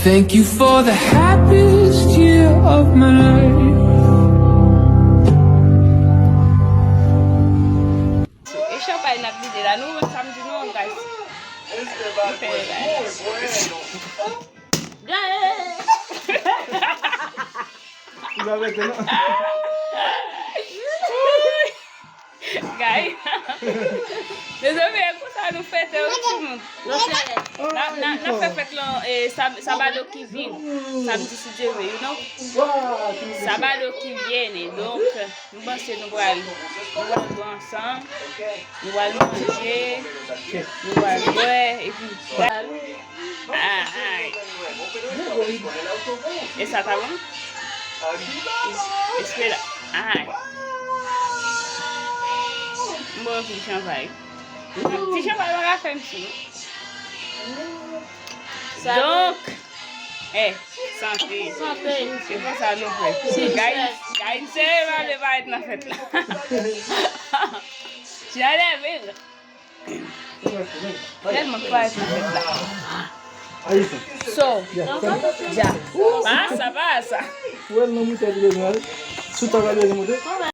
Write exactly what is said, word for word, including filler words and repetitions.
Thank you for the happiest year of my life. E chanpay n ap vide la, nou samdi nou, guys. Nou fè bagay. Guys! Ou pa pete non. Guy. Mezanmi, e konsa nou fete wi, timoun. N ap, n ap, n ap fè fèt lan, e, sab-, sabado ki vin. Samdi, si Dye vle, you know. Sabado ki vyen, donk, nou panse nou pral, nou pral bwè ansanm, nou pral manje, nou pral bwè, epi, ah, ah. E sa ta bon? Espera. Ay. M bwè yon ti chanpay. Ti chanpay pa ka fè m sou. Donk, eh, sante. Sante. Se konsa nou fè. Guys, guys, se pa vle parèt nan fèt la. Jan leve. Tèlman k parèt nan fèt la. So, dja. Pa sa, pa sa. Ou wè l nan boutèy li bezwen al. Sou tab la li bezwen monte.